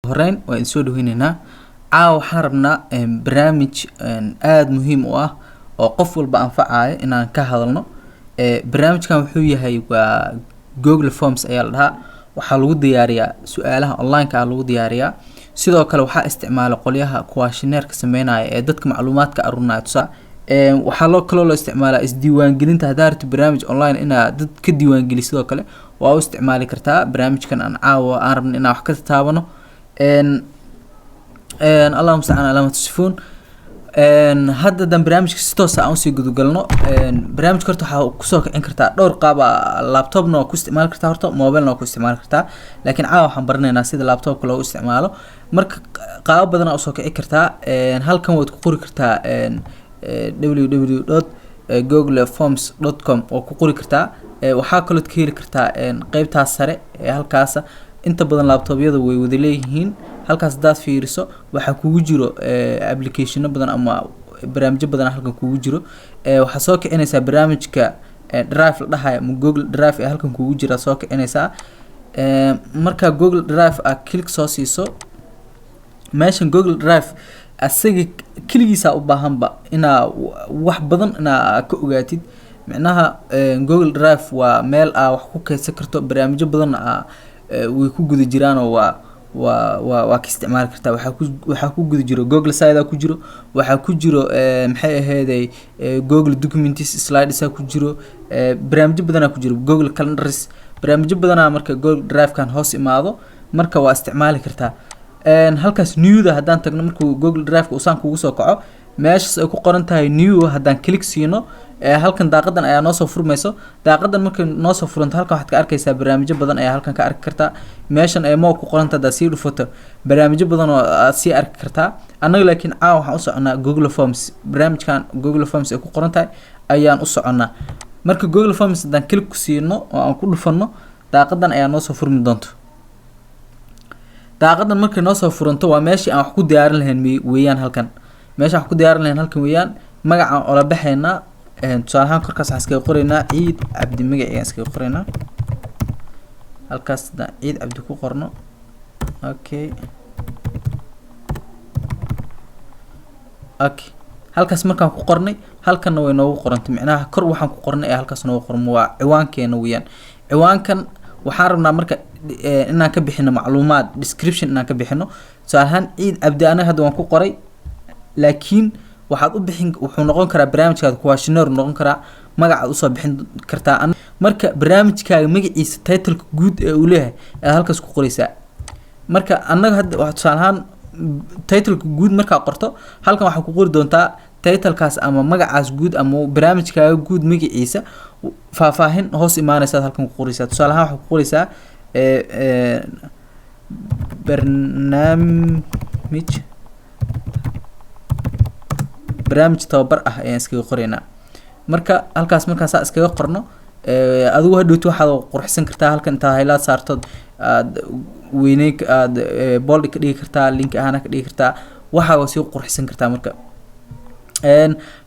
Horeyn waa idin soo dhaweyneynaa. Caawa waxaan rabnaa barnaamij aada muhiim u ah oo qof walba anfacayo inaan ka hadalno. Barnaamijkan wuxuu yahay waa Google Forms ayaa la dhahaa. Waxaa lagu diyaariyaa su-aalaha online-ka ah lagu diyaariyaa. Sidoo kale waxaa isticmaala qolyaha questionnaire-ka sameynaya ee dadka macluumaadka aruurinaya. Tusaa waxaa loo kaloo loo isticmaalaa isdiiwaangelinta. Haddaa rabtid barnaamij online inaad dad ka diiwaangeli, sidoo kale waa u isticmaali kartaa barnaamijkan aan caawa aan rabno inaan wax ka taabano. Allahuma mustacaan alaa ma tasifuun. Hadda haddaan barnaamijka si toos ah aan usii gudagalno, barnaamijka horta waxaa kusoo kicin kartaa dhowr qaab. Laptopna waa ku isticmaali kartaa, horta mobilena waa ku isticmaali kartaa, laakiin caawa waxaan baranaynaa sida laptopka loogu isticmaalo. Marka qaabo badan aa usoo kici kartaa. Halkan waad ku qori kartaa www.googleforms.com waa ku qori kartaa. Waxaa kalood ka heli kartaa qeybtaas sare ee halkaasa. Inta badan laptopyada way wada leeyihiin. Halkaas haddaad fiiriso, waxaa kugu jiro applicationo badan ama barnaamijyo badan halkan kugu jiro. Waxaa soo kicinaysaa barnaamijka Drive la dhahayo ama Google Drive ee halkan kugu jira soo kicinaysaa. Markaa Google Drive aad click soo siiso, meeshan Google Drive asaga keligiisaa u baahanba inaa wax badan inaa ka ogaatid. Micnaha Google Drive waa meel aa wax ku keydsan karto, barnaamijyo badanna aa way ku guda jiraanoo waa ka isticmaali kartaa. Waxaa ku guda jiro Google Site ku jiro, waxaa ku jiro maxay aheeday, Google Documents, Slides ku jiro, barnaamijyo badanaa ku jiro, Google Calendars, barnaamijyo badanaa marka Google Drive-kan hoos imaado. Marka waa isticmaali kartaa. Halkaas newda haddaan tagno, markuu Google Drive-ka usaan kugu soo kaco, meeshaas ay ku qoran tahay new haddaan click siino, halkan daaqadan ayaa noosoo furmayso. Daaqadan markay noosoo furanto, halkan waxaad ka arkaysaa barnaamijyo badan ayaa halkan ka arki kartaa. Meeshan ee moo ku qoranta haddaad sii dhufato, barnaamijyo badan oo aad sii arki kartaa. Annaga laakiin caawa waxaan u soconaa Google Forms. Barnaamijkan Google Forms ay ku qoran tahay ayaan u soconnaa. Marka Google Forms haddaan click ku siino oo aan ku dhufano, daaqadan ayaa noosoo furmi doonto. Daaqadan markay noosoo furanto, waa meeshii aan wax ku diyaarin lahayn weeyaan. Halkan meesha wax ku diyaarin lahayn halkan weeyaan. Magacaan ola baxaynaa, tusaale ahaan korkaas waxaan iskaga qoraynaa Ciid Cabdi. Magaciigaan iskaga qoraynaa halkaas. Haddaan Ciid Cabdi ku qorno, okay, halkaas markaan ku qornay, halkanna way noogu qorantay. Micnaha kor waxaan ku qornay ee halkaas noogu qormo waa ciwaankeena weeyaan. Ciwaankan waxaan rabnaa marka inaan ka bixino macluumaad, description inaan ka bixino. Tusaale ahaan Ciid Cabdi anaga hadda waan ku qoray, laakiin waxaad u bixin, wuxuu noqon karaa barnaamijkaada questionnaire noqon karaa, magacaad usoo bixin kartaa. Marka barnaamijkaaga magaciisa, titleka guud ee uu leeyahay ayaad halkaas ku qoreysaa. Marka annaga hadda waa tusaale ahaan titleka guud markaa qorto, halkan waxaa ku qori doontaa titlekaas ama magacaas guud ama barnaamijkaaga guud magaciisa. Faahfaahin hoos imaanaysaad halkan ku qoreysaa. Tusaale ahaan waxaa ku qoreysaa barnaamij tababar ah ayaan iskaga qoraynaa. Marka halkaas markaan saa iskaga qorno, adigu hadhowti waxaad qurxsan kartaa halkan intaad haylaad saartood, aad weyney, aad bold ka dhigi kartaa, link ahaana ka dhigi kartaa, waxaa waa sii qurxsan kartaa. Marka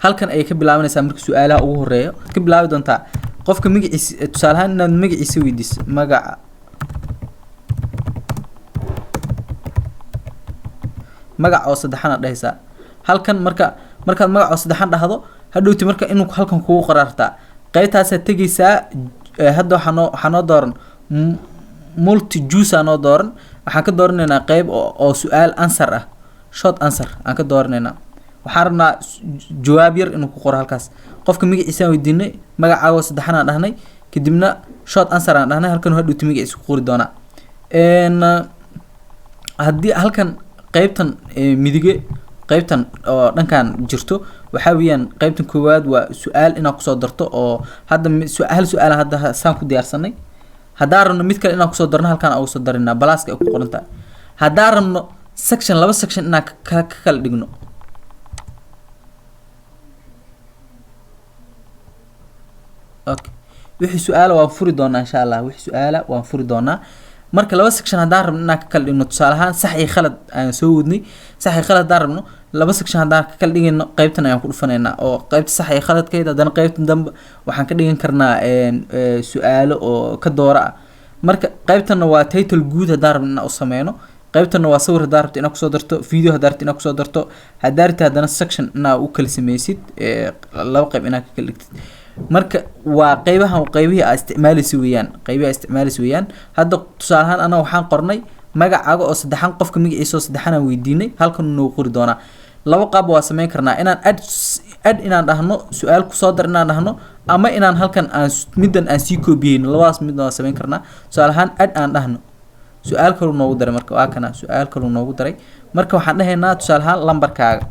halkan ayay ka bilaabanaysaa. Marka su-aalaha ugu horeeya ka bilaabi doontaa qofka magaciisa. Tusaale ahaan inaad magaciisa weydiiso, magaca, magac oo saddexan aad dhahaysaa halkan. Marka markaad magac oo saddexan dhahdo, hadhowti marka inuu halkan kugu qoraartaa, qeybtaasaad tegeysaa. Hadda waxaa noo dooran multi choice aa noo dooran. Waxaan ka dooranaynaa qeyb oo su-aal answer ah, short answer aan ka dooranaynaa. Waxaan rabnaa jawaab yar inuu ku qoro halkaas. Qofka magaciisaan weydiinay, magacaago saddexan aan dhahnay, kadibna short answer aan dhahnay. Halkan hadhowti magaciisa ku qori doonaa. Haddii halkan qeybtan midige, qeybtan oo dhankan jirto, waxaa weeyaan qeybtan koowaad waa su-aal inaad kusoo darto. Oo hadda hal su-aal hadda saan ku diyaarsanay. Haddaan rabno mid kale inaan kusoo darno, halkaan aan ugu soo darinaa, pluska ay ku qoran tahay. Haddaan rabno section, laba section inaan ka kala dhigno, okay, wixii su-aala waan furi doonaa insha Allah. Wixii su-aala waan furi doonaa. Marka laba section haddaan rabno inaan ka kala dhigno, tusaale ahaan sax iyo khalad ayaan soo wadnay, sax iyo khalad haddaan rabno, laba section haddaan ka kala dhigayno, qeybtan ayaan ku dhufanaynaa oo qeybta sax iyo khaladkeeda. Haddana qeybta dambe waxaan ka dhigan karnaa su-aalo oo ka doora ah. Marka qeybtanna waa title guud haddaan rabno inaan u sameyno. Qaybtana waa sawir haddaa rabto inaad kusoo darto, video haddaa rabto inaad kusoo darto, haddaa rabtid haddana section inaa u kala sameysid, laba qayb inaad ka kala dhigtid. Marka waa qeybahan, qeybihii aa isticmaaleysa weeyaan, qeybihii aa isticmaaleysa weeyaan. Hadda tusaale ahaan anaga waxaan qornay magacaaga oo saddexan, qofka magaciisa oo saddexan aan weydiinay. Halkan uu noogu qori doonaa. Laba qaab waa sameyn karnaa: inaan add inaan dhahno, su-aal kusoo dar inaan dhahno, ama inaan halkan aan middan aan sii koobiyeyno. Labadaas midna waa sameyn karnaa. Tusaale ahaan add aan dhahno, su-aal kaluu noogu daray. Marka waa kana, su-aal kaluu noogu daray. Marka waxaan dhahaynaa tusaale ahaan lambarkaaga.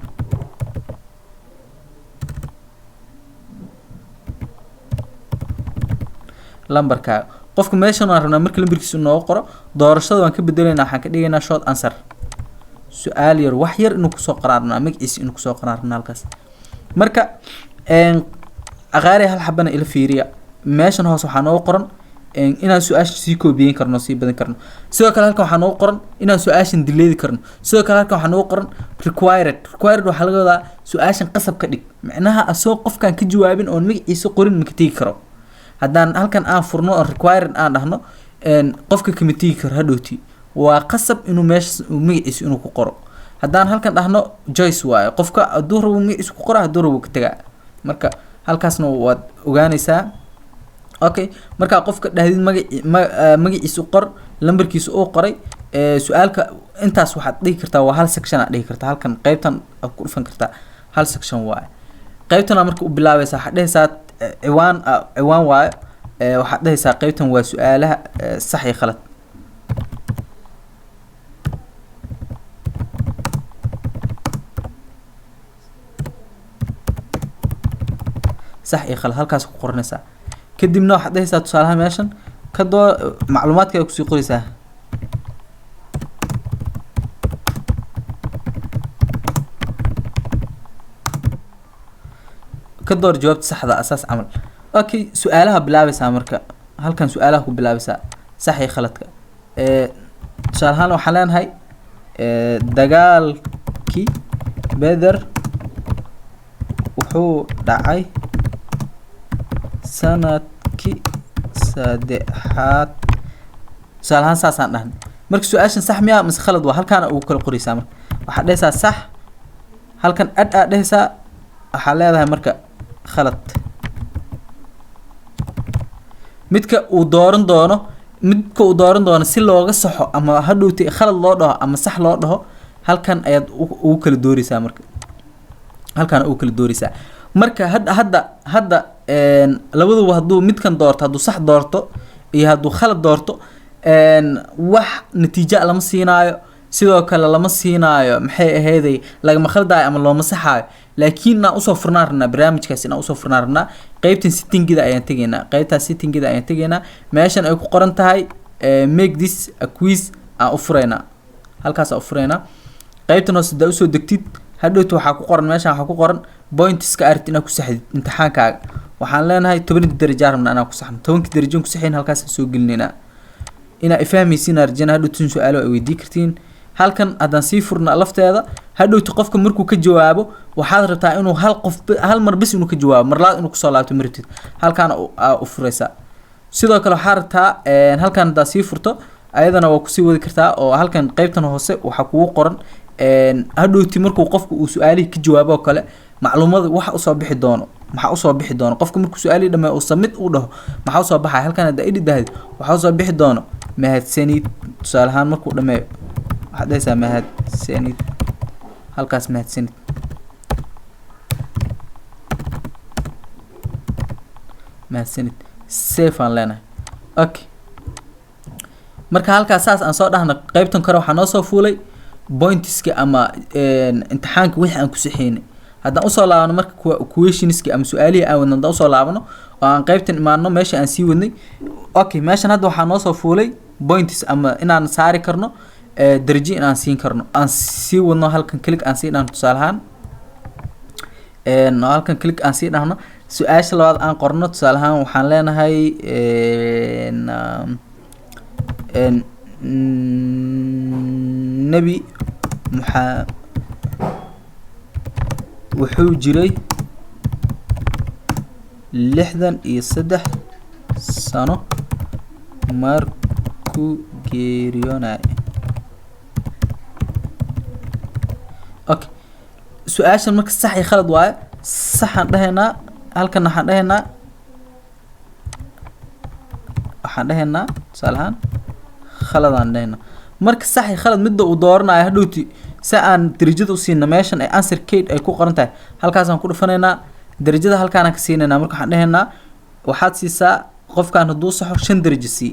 Lambarkaaga qofka meeshan waan rabnaa marka lambarkiisa noogu qoro. Doorashada waan ka bedelaynaa, waxaan ka dhigaynaa short answer, su-aal yar, wax yar inuu kusoo qoraan rabnaa, magaciisa inuu kusoo qoraan rabnaa halkaas. Marka aqaari hal xabana ila fiiriya. Meeshan hoose waxaa noogu qoran inaan su-aasha sii koobiyeyn karno, sii badan karno. Sidoo kale halkan waxaa noogu qoran inaan su-aashan dileedi karno. Sidoo kale halkan waxaa noogu qoran required. Required waxaa laga wadaa su-aashan qasab ka dhig, micnaha asoo qofkaan ka jawaabin oon magaciisa qorin maka tegi karo. Haddaan halkan aan furno oo required aan dhahno, qofka kama tegi karo hadhowti, waa qasab inuu meesha uu magaciisa inuu ku qoro. Haddaan halkan dhahno choice waaye, qofka hadduu rabo magaciisa ku qora, hadduu rabo ka tegaa. Marka halkaasna waad ogaanaysaa. Okay, markaa qofka dhahdid magaciisa qor, lambarkiisa uu qoray, su-aalka intaas waxaad dhihi kartaa waa hal section aad dhihi kartaa. Halkan qeybtan aad ku dhufan kartaa, hal section waaye. Qeybtana marka u bilaabaysaa, waxaad dhehaysaa ciwaan, ciwaan waaye. Waxaad dhehaysaa qeybtan waa su-aalaha sax iyo khalad. Sax iyo khalad halkaas ku qoranaysaa. Kadibna waxaad dhehaysaa tusaalaha meeshan ka doo macluumaadka ay kusii qoraysaa. Ka door jawaabta saxda asaas camal. Okay, su-aalaha bilaabaysaa. Marka halkan su-aalaha ku bilaabaysaa sax iyo khaladka. Tusaale ahaan waxaan leenahay dagaalkii Beder wuxuu dhacay sanadkii saddexaad. Tusaale ahaan saasaan dhahnay. Marka su-aashan sax miyaa mise khalad waa? Halkaana ugu kala qoraysaa. Marka waxaad dhehaysaa sax, halkan add aad dhehaysaa, waxaa leedahay marka khalad. Midka uu dooran doono, midka uu dooran doono si looga saxo ama hadhowti khalad loo dhaho ama sax loo dhaho, halkan ayaad ugu kala dooreysaa. Marka halkan ugu kala dooreysaa. Marka hadda labaduba hadduu midkan doorto, hadduu sax doorto iyo hadduu khalad doorto, wax natiijo lama siinaayo. Sidoo kale lama siinaayo, maxay ahayday, lagama khaldaayo ama looma saxaayo. Laakiin inaan usoo furnaan rabnaa barnaamijkaas, inaan usoo furnaan rabnaa. Qeybtan settingida ayaan tegaynaa, qeybtaas settingida ayaan tegaynaa. Meeshan ay ku qoran tahay "make this a quiz" aan u furaynaa, halkaas aan u furaynaa. Qeybtan hoose hadaa usoo degtid, hadhowta waxaa ku qoran meeshan, waxaa ku qoran pointska arid inaad ku saxdid imtixaankaaga. Waxaan leenahay 10 daraja rabnaa inaan ku saxno. 10-ka darajo ku saxayn halkaas soo gelinaynaa. Inaa ifahmaysiin arjana, hadhowtin su-aalo ay weydii kartiin. Halkan haddaan sii furna lafteeda, hadhowti qofka markuu ka jawaabo, waxaad rabtaa inuu hal qof hal mar bis inuu ka jawaabo, mar labaad inuu kusoo laabto ma rabtid. Halkaan aa u furaysaa. Sidoo kale waxaa rabtaa halkan haddaad sii furto, ayadana waa kusii wadi kartaa. Oo halkan qeybtan hoose waxaa kugu qoran hadhowti markuu qofku uu su-aalihii ka jawaabo oo kale, macluumada waxa usoo bixi doono. Maxaa usoo bixi doono qofka markuu su-aalihii dhameeyo uu submit uu dhaho? Maxaa usoo baxaya? Halkan haddaa idhi dahid, waxaa usoo bixi doono mahadsanid. Tusaale ahaan markuu dhameeyo waxaad dhahaysaa mahadsanid halkaas, mahadsanid, mahadsanid. Save aan leenahay. Okay, marka halkaas saas aan soo dhahno, qeybtan kore waxaa noo soo fuulay pointska ama imtixaanka wixii aan ku saxeynay. Haddaan usoo laabano marka questionska ama su-aalihii aan wadno, haddaan usoo laabano oo aan qeybtan imaano meesha aan sii wadnay. Okay, meeshan hadda waxaa noo soo fuulay points ama inaan saari karno darajo, inaan siin karno. Aan sii wadno, halkan click aan sii dhahno. Tusaale ahaan halkan click aan sii dhahno, su-aasha labaad aan qorno. Tusaale ahaan waxaan leenahay Nebi Muxa wuxuu jiray 63 sano markuu geeriyoonay. Okay, su-aashan marka sax iyo khalad waaye. Saxaan dhahaynaa halkan, waxaan dhahaynaa tusaale ahaan khaladaan dhahaynaa. Marka sax iyo khalad midda uu dooranayo hadhowti, si aan darajada usiina, meeshan ay answer code ay ku qoran tahay, halkaasaan ku dhufanaynaa. Darajada halkaanaan ka siinaynaa. Marka waxaan dhahaynaa, waxaad siisaa qofkan hadduu saxo 5 darajo sii.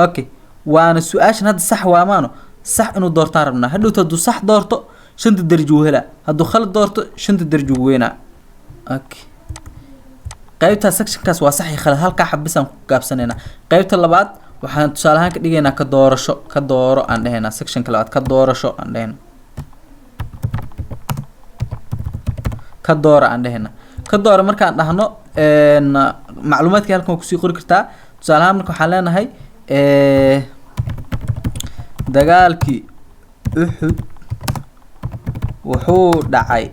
Okay, waana su-aashan hadda sax waa maano, sax inuu doortaan rabnaa. Hadhowta hadduu sax doorto, shanta darajo wuu helaa. Hadduu khalad doorto, shanta darajo wuu weynaa. Okay, qaybta sectionkaas waa sax iyo khalad, halkaa xabisaan ku gaabsanaynaa. Qaybta labaad waxaan tusaale ahaan ka dhigaynaa ka doorasho. Ka dooro aan dhahaynaa. Sectionka labaad ka doorasho aan dhahaynaa, ka doora aan dhahaynaa. Ka doora markaan dhahno, macluumaadkii halkan waa kusii qori kartaa. Tusaale ahaan marka waxaan leenahay, dagaalkii Uxud wuxuu dhacay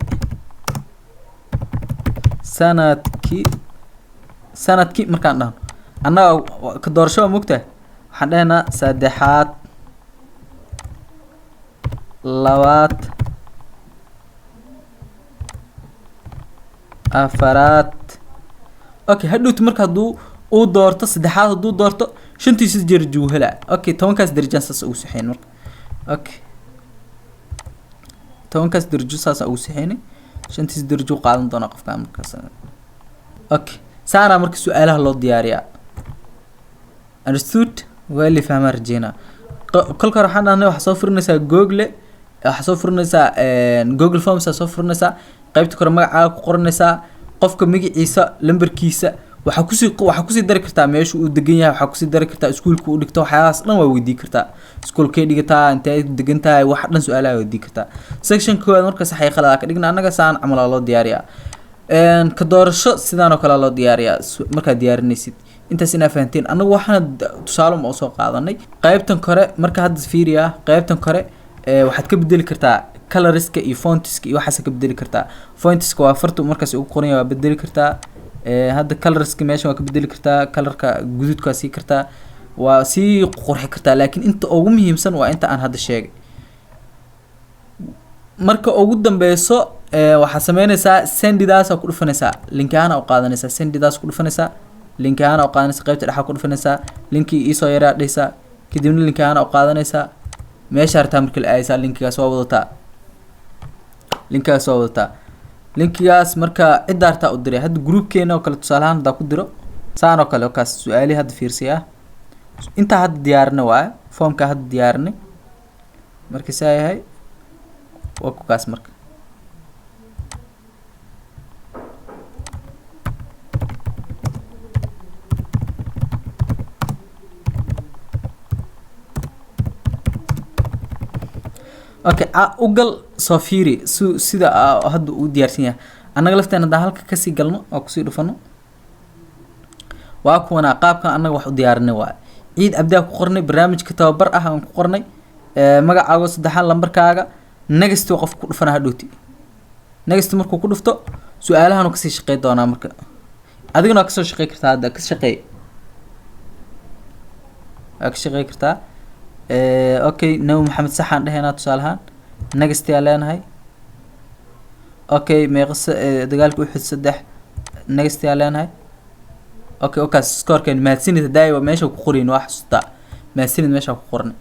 sanadkii. Markaan dhahno annaga ka doorasho waa mogtahay, waxaan dhahaynaa saddexaad, labaad, afaraad. Okay, hadhowti marka hadduu uu doorto saddexaad, hadduu doorto, shantiisa darajo wuu helaa. Okay, 10kaas darajaan saas ugu saxeyn marka. Okay, 10kaas darajo saas ugu saxeynay, shantiisa darajo u qaadan doonaa qofkaan markaas. Okay, saanaa marka su-aalaha loo diyaariyaa. Understood? Waa la fahmaa rajeynaa. Kolka hore waxaan dhahnay, waxaa soo furinaysaa Google, waxaa soo furinaysaa Google Forms aa soo furinaysaa. Qaybta kore magacaaga ku qoranaysaa, qofka magaciisa, lambarkiisa. Waxaa kusii dari kartaa meesha uu degan yahay, waxaa kusii dari kartaa iskuulka uu dhigto. Waxyaabahaas dhan waa weydii kartaa: iskuulkee dhigataa, intee degan tahay, wax dhan su-aalaha weydii kartaa. Section koowaad marka sax iyo qalad ka dhigna annaga, saan camal aa loo diyaariyaa. Ka doorasho sidaan oo kale loo diyaariyaa. Markaad diyaarinaysid, intaas inaa fahanteen. Annagu waxaana tusaale ma usoo qaadanay. Qaybtan kore marka hadda fiiriya, qaybtan kore waxaad ka bedeli kartaa colorska iyo fontiska iyo waxaas ka bedeli kartaa. Fontiska waa farta markaas ugu qoran yahay, waa bedeli kartaa. Hadda colorska meeshan waa ka bedeli kartaa, colorka guduudka waa sii kartaa, waa sii qurxi kartaa. Laakiin inta ugu muhiimsan waa inta aan hadda sheegay. Marka ugu dambeyso, waxaad sameynaysaa sendidaas ku dhufanaysaa, link ahaan u qaadanaysaa. Sendidaas ku dhufanaysaa, link ahaan u qaadanaysaa, qaybta dhexa ku dhufanaysaa, linkii iisoo yaraa dhehaysaa, kadibna link ahaan u qaadanaysaa. Meesha hartaa marka la aadaysaa, linkigaas waa wadataa, linkigaas waa wadataa. Linkigaas marka cidda hartaa u diray. Hadda groupkeena oo kale tusaale ahaan haddaa ku diro saan oo kale, kaas su-aalihii hadda fiirsay ah, intaa hadda diyaarinay waaye, formkaa hadda diyaarinay. Marka saa yahay, waa ku kaas marka. Okay, u gal, soo fiiri su sida hadda uu diyaarsan yahay. Annaga lafteena haddaan halka kasii galno oo kusii dhufano, waa kuwanaa qaabkan annaga wax u diyaarinay waaye. Ciid Cabdiyaa ku qornay, barnaamijka tababar ah aan ku qornay, magacaago saddexaan, lambarkaaga. Next qof ku dhufana hadhowti. Next markuu ku dhufto, su-aalahan kasii shaqey doonaa. Marka adigana waa kasoo shaqey kartaa, hadda ka shaqeey, waa ka shaqey kartaa. Okay, Nabi Maxamed saxaan dhehaynaa tusaale ahaan, next yaa leenahay. Okay, meeqa dagaalka Uxud? Saddex. Next yaa leenahay. Okay, okaas scorekeen. Mahadsanid. Hadaaya waa meesha ku qorayn, waa xasuustaa. Mahadsanid, meesha ku qornay.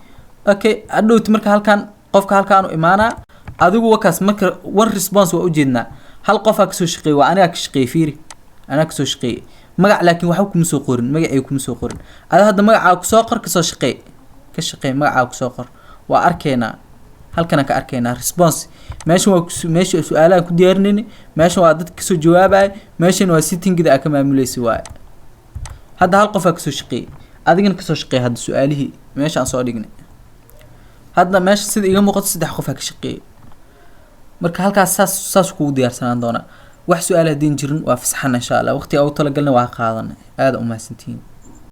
Okay, hadhowti marka halkan qofka halkaan u imaanaa adigu wakaas. Marka one response waa ujeednaa, hal qofaa kasoo shaqeeyey, waa anigaa ka shaqeeyey. Fiiri, anaa kasoo shaqeeyey magac, laakiin waxba kuma soo qorin, magacay kuma soo qorin. Ada hadda magacaa kusoo qor, kasoo shaqeey, ka shaqeey, magacaa kusoo qor. Waa arkaynaa, halkana ka arkaynaa response. Meeshan waa meesha su-aalahan ku diyaarinayna, meeshan waa dadka kasoo jawaabaya, meeshan waa settingida aa ka maamuleysa waaye. Hadda hal qofaa kasoo shaqeeyey, adigana kasoo shaqeey. Hadda su-aalihii meesha aan soo dhignay, hadda meesha sida iga muuqato, saddex qofaa ka shaqeeyey. Marka halkaas saas kugu diyaarsanaan doonaa. Wax su-aal haddiin jirin, waa fasaxana insha Allah. Waqtiga ugu talagalna waa qaadanay. Aada umahadsantihiin.